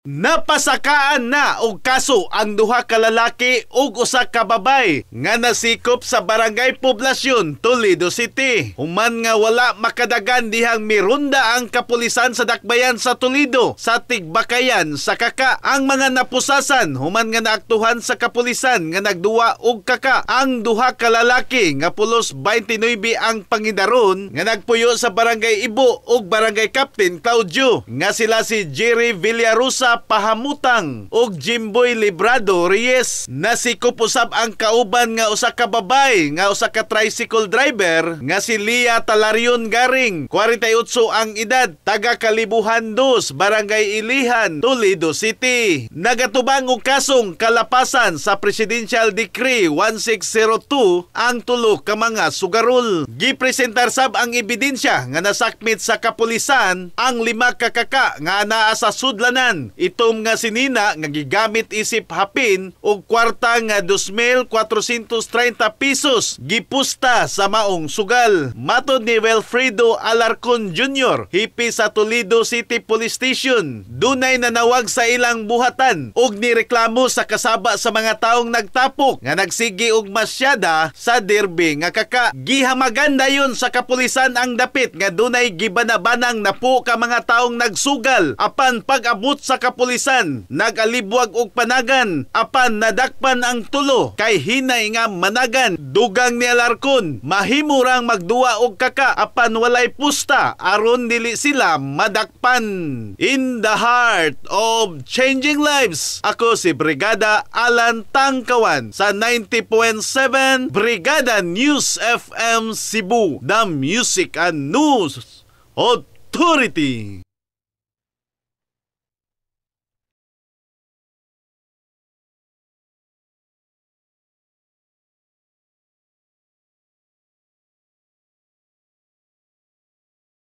Napasakaan na og kaso ang duha ka lalaki ug usa ka babay nga nasikop sa Barangay Poblacion, Toledo City. Human nga wala makadagan dihang mirunda ang kapulisan sa dakbayan sa Toledo sa tigbakayan sa kaka. Ang mga napusasan human nga naaktuhan sa kapulisan nga nagduwa og kaka ang duha ka lalaki nga pulos 29 ang pangidaron nga nagpuyo sa Barangay Ibo ug Barangay Captain Claudio, nga sila si Jerry Villarosa Pahamutang ug Jimboy Librado Reyes. Nasikop usab ang kauban nga usa ka babay nga usa ka tricycle driver nga si Lia Talarion Garing, 48 ang edad, taga Kalibuhan 2, Barangay Ilihan, Toledo City. Nagatubang og kasong kalapasan sa Presidential Decree 1602 ang tulo ka mga sugarol. Gipresentar sab ang ebidensya nga nasakmit sa kapulisan ang lima ka kaka nga anaa sa sudlanan. Itom nga sinina nga gigamit isip hapin og kwarta nga 2,430 pesos gipusta sa maong sugal. Matod ni Wilfredo Alarcon Jr., hepe sa Toledo City Police Station, dunay nanawag sa ilang buhatan og nireklamo sa kasaba sa mga taong nagtapok nga nagsigi og masyada sa derby nga kaka. Gihamagan dayon sa kapulisan ang dapit nga dunay gibanabanang napo ka mga taong nagsugal, apan pag-abot sa kapulisan nagalibwag og panagan, apan nadakpan ang tulo kay hinay nga managan. Dugang ni Alarcon, mahimo rang magduwa og kaka apan walay pusta aron dili sila madakpan. In the heart of changing lives, ako si Brigada Alan Tangkawan sa 90.7 Brigada News FM Cebu, the Music and News Authority.